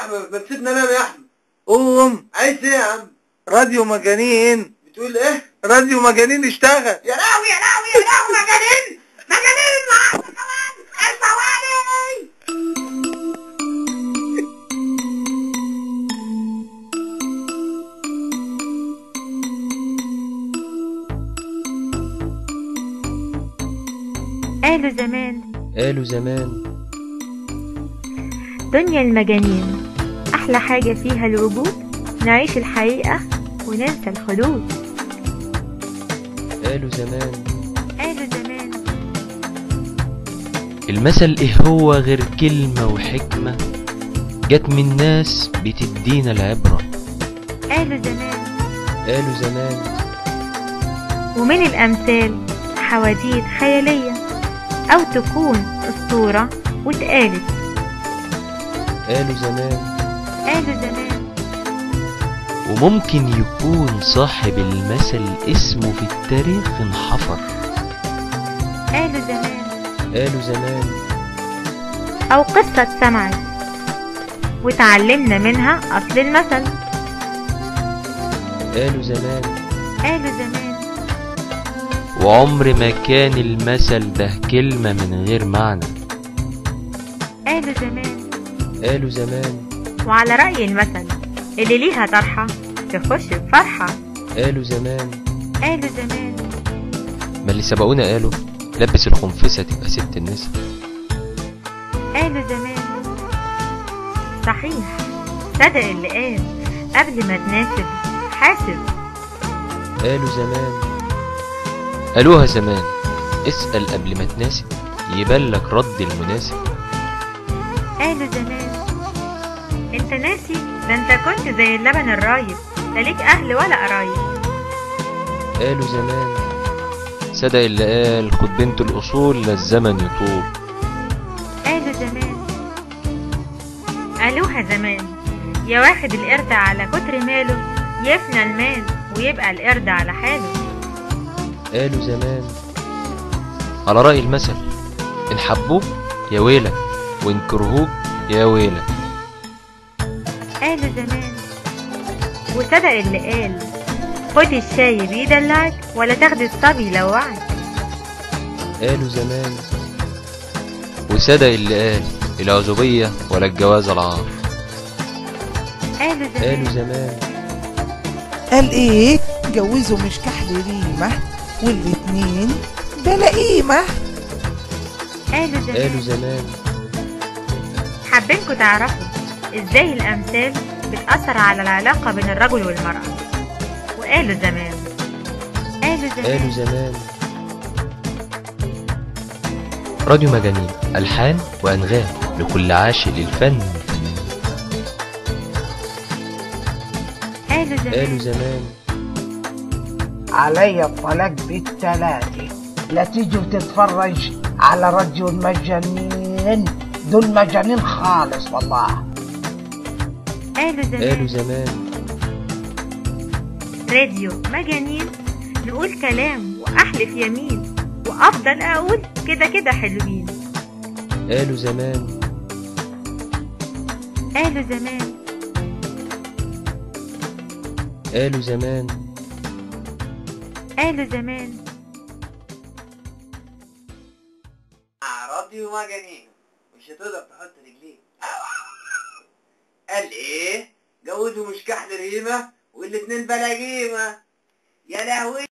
احمد؟ ما تسيبنا انام يا احمد. قوم. عايز ايه يا عم؟ راديو مجانين. بتقول ايه؟ راديو مجانين اشتغل. يا لهوي يا لهوي يا لهوي، مجانين مجانين النهارده كمان الفوالي. قالوا زمان، قالوا زمان، دنيا المجانين أحلى حاجة فيها الوجود، نعيش الحقيقة وننسى الخلود. قالوا زمان، قالوا زمان، المثل ايه هو غير كلمة وحكمة جت من ناس بتدينا العبرة. قالوا زمان، قالوا زمان، ومن الأمثال حواديت خيالية أو تكون أسطورة واتقالت. قالوا زمان، قالوا زمان، وممكن يكون صاحب المثل اسمه في التاريخ انحفر. قالوا زمان، قالوا زمان، أو قصة اتسمعت وتعلمنا منها أصل المثل. قالوا زمان، قالوا زمان، وعمر ما كان المثل ده كلمة من غير معنى. قالوا زمان، قالوا زمان، وعلى رأي المثل اللي ليها طرحة تخش بفرحة. قالوا زمان، قالوا زمان، ما اللي سبقونا قالوا لبس الخنفسة تبقى ست النسا. قالوا زمان، صحيح صدق اللي قال قبل ما تناسب حاسب. قالوا زمان، قالوها زمان، اسأل قبل ما تناسب يبان لك رد المناسب. قالوا زمان، انت ناسي ده انت كنت زي اللبن الرايب، لا ليك اهل ولا قرايب. قالوا زمان، صدق اللي قال خد بنت الاصول لا الزمن يطول. قالوا زمان، قالوها زمان، يا واخد القرد على كتر ماله يفنى المال ويبقى القرد على حاله. قالوا زمان، على رأي المثل إن حبوك يا ويلك وإن كرهوك يا ويلك. قالوا زمان، وصدق اللي قال خدي الشاي بيدلعك ولا تاخدي الصبي يلوعك. قالوا زمان، وصدق اللي قال العزوبية ولا الجواز العار. قالوا زمان، قالوا زمان، قال ايه؟ جوزوا مش كحل ريمة والاتنين بلا قيمة. قالوا زمان، قالوا زمان، حابينكوا تعرفوا ازاي الامثال بتأثر على العلاقة بين الرجل والمرأة. وقالوا زمان، قالوا زمان، قالوا زمان. راديو مجانين، ألحان وأنغام لكل عاشق للفن فنان. قالوا زمان، قالوا زمان، علي الطلاق بالتلاتة لا تيجي وتتفرج على راديو المجانين، دول مجانين خالص والله. قالوا زمان، قالوا زمان، راديو مجانين نقول كلام وأحلف يمين وأفضل أقول كده كده حلوين. قالوا زمان، قالوا زمان، قالوا زمان، قالوا زمان، راديو مجانين مش هتقدر تحط رجليك. قال ايه؟ جوزوا مش كحل ريمة والاتنين بلا قيمة. يا لهوي.